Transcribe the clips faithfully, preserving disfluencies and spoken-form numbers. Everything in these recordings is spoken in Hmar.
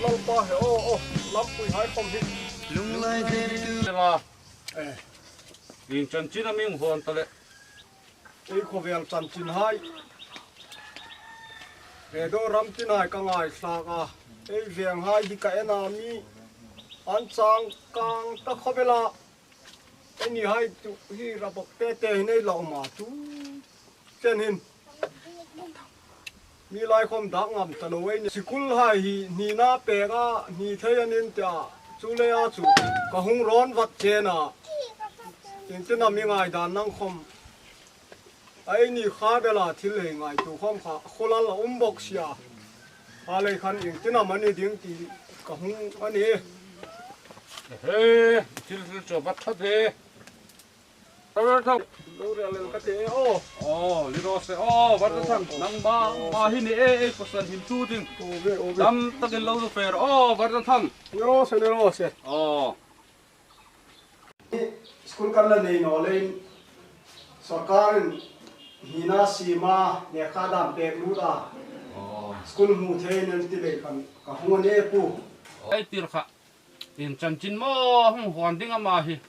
Lalpa he, aw, aw, lampuihai khawm hi. Lunglai te tu. Ela. Eh. Ieng chanchin am i hung hawn ta le? Ei khawvel chanchinhai. He do ram tinhai ka ngaithlak a. Ei venghai hi ka en a mi. An chang kang ta khawp el a. Ei nihai tu hi rabawk te te hin ei la um a tu. Chen hin. Mi lai khawm dak ngam ta lo ei ni. Sikulhai hi hnina pek a, hni thei an in tia. Chu leia chu ka hung rawn vat chen a. Iengtin am i ngaidan nang khawm. Ei ni kha bela thil hei ngaituo khawm kha khawlal a um bawk si a. A lei khan iengtin am a ni ding ti ka hung a nih. He, thil thil chu vat that he. Lo rel el ka ti e, aw. Aw, Lirose, aw, Vardathang, nangma, ma hi ni e, ei pasal hin chu ding. Aw ve, aw ve. Tam takin lo zu fer, aw, Vardathang. Lirose, Lirose. Aw. School kan la nei naw leiin, sawrkarin hnina siem a, lekha dam pek lut a. Aw. School hmu thei nen ti lei khan, ka hung a nih pu. Ei tir kha. Ieng chanchin maw hung hawn ding am a hi.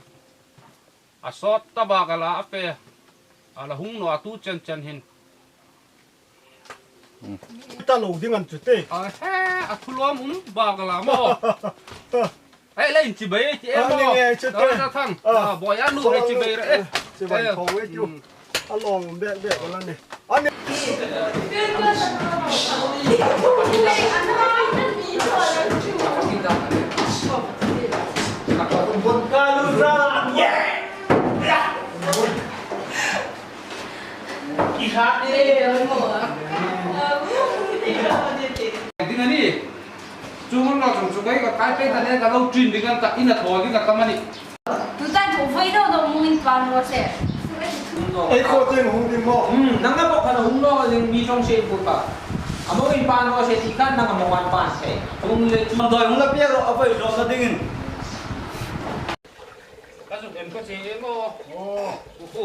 A sawt ta bak a la a fe. A la hung naw a tu chen chen hin. Ta lo ding an chu te. A he, a thu lawm um bak a la maw. Ei, la inchibai ti em maw. A ni nge chu te. Vardathang. A. A, Boya nu hei chibai ra e. Chibai thong e chu. Mm. A lawm bek bek a la ni. A ni. Ding a ni. Chu hmun lo chung chu kei ka kai pei ta le ka lo ṭin ding an ta, in a thaw ding a tam a ni. Tuta thu voi deu deu hmang inpan raw se. Ei khaw chen hung ding maw? Hmm, nang na bawk khan a hung naw ding mi ṭawng se pu ta. A mawng inpan raw se ti khan nang a mawng an pan se. Hung le chu. Doi hung la piak rawh, a voi zawkna dingin. Ka zuk en ka che em aw. Aw. Uhu.